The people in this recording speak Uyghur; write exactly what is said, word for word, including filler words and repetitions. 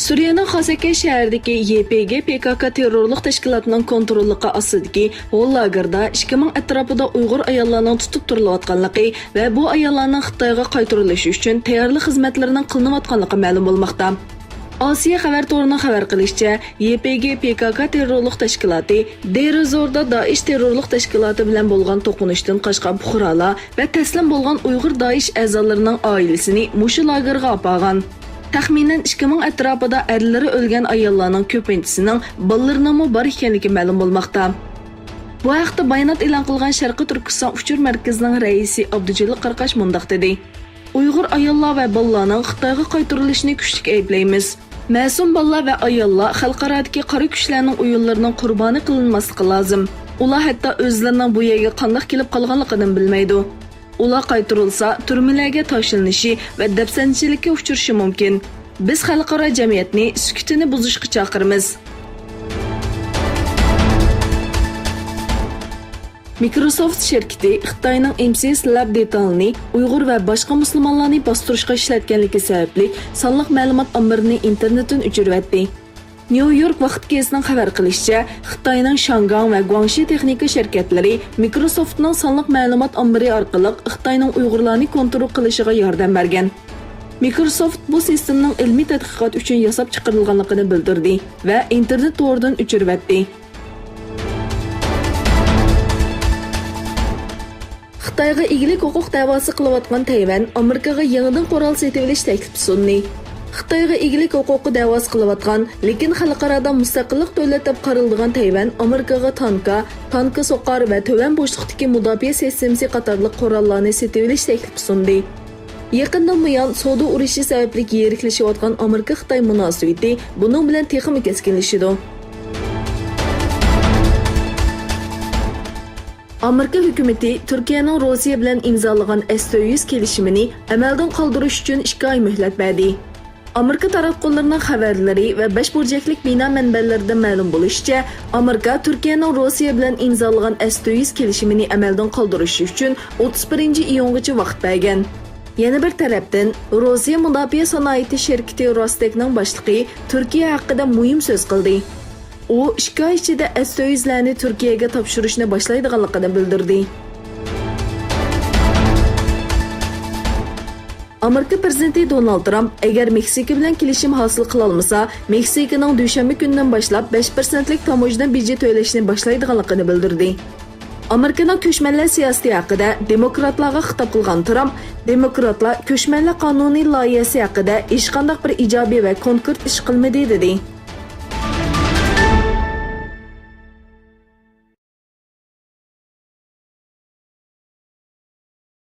سۈرىيەنىڭ خاسەككە شەھىرىدىكى يې پې گې پې كا كا تېررورلۇق تەشكىلاتىنىڭ كونتروللۇقى ئاستىدىكى ھول لاگېردا ئىككى مىڭ ئەتراپىدا ئۇيغۇر ئاياللارنىڭ تۇتۇپ تۇرۇلۇۋاتقانلىقى ۋە بۇ ئاياللارنىڭ خىتايغا قايتۇرۇلۇشى ئۈچۈن تەييارلىق خىزمەتلىرىنىڭ قىلىنىۋاتقانلىقى مەلۇم بولماقتا. ئاسىيا خەۋەر تورىنىڭ خەۋەر قىلىشىچە، يې پې گې پې كا كا تېررورلۇق تەشكىلاتى دېرىزوردا دائىش تېررورلۇق تەشكىلاتى بىلەن بولغان توقۇنۇشتىن قاچقان پۇقرالار ۋە تەسلىم بولغان ئۇيغۇر دائىش ئەزالىرىنىڭ ئائىلىسىنى مۇشۇ لاگېرغا ئاپارغان. تەخمىنەن ئىككى مىڭ ئەتراپىدا ئەرلىرى ئۆلگەن ئاياللارنىڭ كۆپىنچىسىنىڭ بالىلىرىنىڭمۇ بار ئىكەنلىكى مەلۇم بولماقتا. بۇ ھەقتە بايانات ئېلان قىلغان شەرقىي تۈركىستان ئۇچۇر مەركىزىنىڭ رەئىسى ئابدۇجېلىل قاراقاش مۇنداق دېدى: ئۇيغۇر ئاياللار ۋە بالىلارنىڭ خىتايغا قايتۇرۇلۇشىنى كۈچلۈك ئەيىبلەيمىز. مەسۇم بالىلار ۋە ئاياللار خەلقئارادىكى قارا كۈچلەرنىڭ ئويۇنلىرىنىڭ قۇربانى قىلىنماسلىقى لازىم. ئۇلار ھەتتا ئۆزلىرىنىڭ بۇ يەرگە قانداق كېلىپ قالغانلىقىنىمۇ بىلمەيدۇ. ئۇلار قايتۇرۇلسا، تۈرمىلەرگە تاشلىنىشى ۋە دەپسەندىچىلىككە ئۇچرىشى مۇمكىن. بىز خەلقئارا جەمئىيەتنى سۈكۈتىنى بۇزۇشقا چاقىرىمىز. مىكروسوفت شىركىتى خىتاينىڭ ئېم سىس لاب دېتالىنى ئۇيغۇر ۋە باشقا مۇسۇلمانلارنى باستۇرۇشقا ئىشلەتكەنلىكى سەۋەبلىك سانلىق مەلۇمات ئامبىرىنى ئىنتېرنېتتىن ئۆچۈرۈۋەتتى. نيۇ يورك ۋاقىت گېزىتىنىڭ خەۋەر قىلىشىچە، خىتاينىڭ شياڭگاڭ ۋە گۇاڭشى تېخنىكا شىركەتلىرى مىكروسوفتنىڭ سانلىق مەلۇمات ئامبىرى ئارقىلىق خىتاينىڭ ئۇيغۇرلارنى كونترول قىلىشىغا ياردەم بەرگەن. مىكروسوفت بۇ سىستېمىنىڭ ئىلمىي تەتقىقات ئۈچۈن ياساپ چىقىرىلغانلىقىنى بىلدۈردى ۋە ئىنتېرنېت تورىدىن ئۆچۈرۈۋەتتى. خىتايغا ئىگىلىك ھوقۇق دەۋاسى قىلىۋاتقان تەيۋەن ئامېرىكىغا يېڭىدىن قورال سېتىۋېلىش تەكلىپى سۇندى. خىتايغا ئىگىلىك ھوقۇقى دەۋاسى قىلىۋاتقان، لېكىن خەلقئارادا مۇستەقىللىق دۆلەت دەپ قارىلىدىغان تەيۋەن ئامېرىكىغا تانكا، تانكا سوقار ۋە تۆۋەن بوشلۇقتىكى مۇداپىئە سىستېمىسى قاتارلىق قوراللارنى سېتىۋېلىش تەكلىپى سۇندى. يېقىندىن بۇيان سودا ئۇرۇشى سەۋەبلىك يىرىكلىشىۋاتقان ئامېرىكا-خىتاي مۇناسىۋىتى بۇنىڭ بىلەن تېخىمۇ كەسكىنلىشىدۇ. ئامېرىكا ھۆكۈمىتى تۈركىيەنىڭ روسىيە بىلەن ئىمزالىغان ئەس تۆت يۈز كېلىشىمىنى ئەمەلدىن قالدۇرۇش ئۈچۈن ئىككى ئاي مۆھلەت بەردى. ئامېرىكا تاراتقۇلىرىنىڭ خەۋەرلىرى ۋە بەش بۇرجەكلىك بىنا مەنبەلىرىدىن مەلۇم بولۇشىچە، ئامېرىكا تۈركىيەنىڭ روسىيە بىلەن ئىمزالىغان ئەس تۆت يۈز كېلىشىمىنى ئەمەلدىن قالدۇرۇش ئۈچۈن ئوتتۇز بىرىنچى ئىيۇنغىچە ۋاقىت بەرگەن. يەنە بىر تەرەپتىن، روسىيە مۇداپىئە سانائىتى شىركىتى روستېكنىڭ باشلىقى تۈركىيە ھەققىدە مۇھىم سۆز قىلدى. ئۇ ئىككى ئاي ئىچىدە ئەس تۆت يۈزلەرنى تۈركىيەگە تاپشۇرۇشنى باشلايدىغانلىقىنى بىلدۈردى. ئامېرىكا پىرېزىدېنتى دونالد ترامپ ئەگەر مېكسىكا بىلەن كېلىشىم ھاسىل قىلالمىسا، مېكسىكىنىڭ دۈشەنبە كۈنىدىن باشلاپ بەش پىرسەنتلىك تاموژنا بېجى تۆلەشنى باشلايدىغانلىقىنى بىلدۈردى. ئامېرىكىنىڭ كۆچمەنلەر سىياسىتى ھەققىدە دېموكراتلارغا خىتاب قىلغان ترامپ، دېموكراتلار كۆچمەنلەر قانۇنى لايىھەسى ھەققىدە ھېچقانداق بىر ئىجابىي ۋە كونكرېت ئىش قىلمىدى، دېدى.